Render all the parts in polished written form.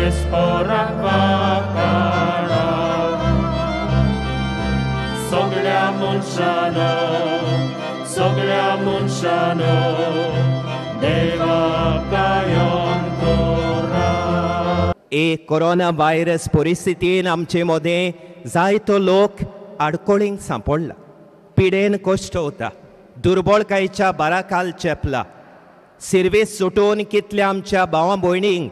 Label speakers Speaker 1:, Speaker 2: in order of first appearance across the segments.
Speaker 1: देस्पोराक वाकाणा सगळ्या मनशानो सगळ्या मनशानो देवाक गायन करा.
Speaker 2: एक कोरोना व्हायरस परिस्थितीन आमचे मदें जायतो लोक आडकोळींक सांपडला, पिडेन कश्ट वता, दुर्बळकायेच्या बाराखाल चेपला. सिर्वीस सुटून कितल्या आमच्या भावा भयणींक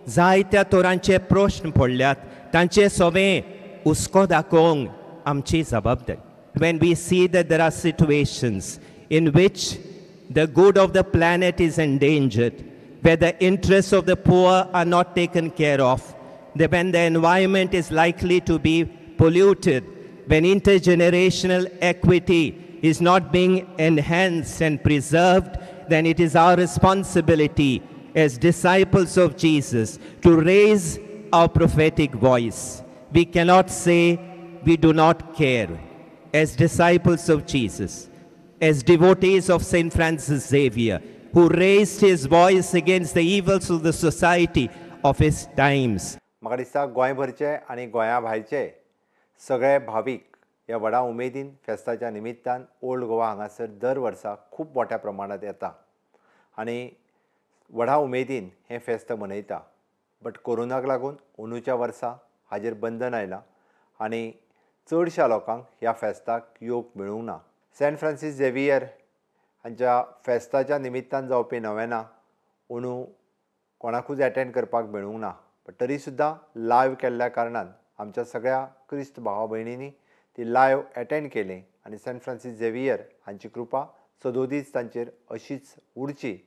Speaker 2: जायत्या तरांचे प्रश्न पडल्यात, तांचे सोवें हुस्को दाखोवंक आमची जबाबदारी. When we see that there are situations in which the good of the planet is endangered, where the interests of the poor are not taken care of, when the environment is likely to be polluted, when intergenerational equity is not being enhanced and preserved, then it is our responsibility as disciples of Jesus to raise our prophetic voice. We cannot say we do not care. As disciples of Jesus, as devotees of St. Francis Xavier, who raised his voice against the evils of the society of his times.
Speaker 3: म्हाका दिसता गोंयभरचे आनी गोंया भायरचे सगळे भावीक ह्या व्हडा उमेदीन फेस्ताच्या निमित्तान ओल्ड गोवा हांगासर दर वर्सा खूब मोठ्या प्रमाणांत येता आनी व्हडा उमेदीन हें फेस्त मनयता. बट कोरोनाक लागून अंदूच्या वर्सा हाजेर बंधन आयलां आनी चडश्या लोकांक ह्या फेस्ताक येवंक मेळूंक ना. सेंट फ्रांसीस झेवियर हांच्या फेस्ताच्या निमित्तान जावपी नवेना अंदू कोणाकूच एटेंड करपाक मेळूंक ना, बट तरी सुद्दां लायव केल्ल्या कारणान आमच्या सगळ्या क्रिस्त भावा भयणींनी ती लायव एटेंड केली आनी सेंट फ्रांसीस झेवियर हांची कृपा सदोदीच तांचेर अशीच उरची.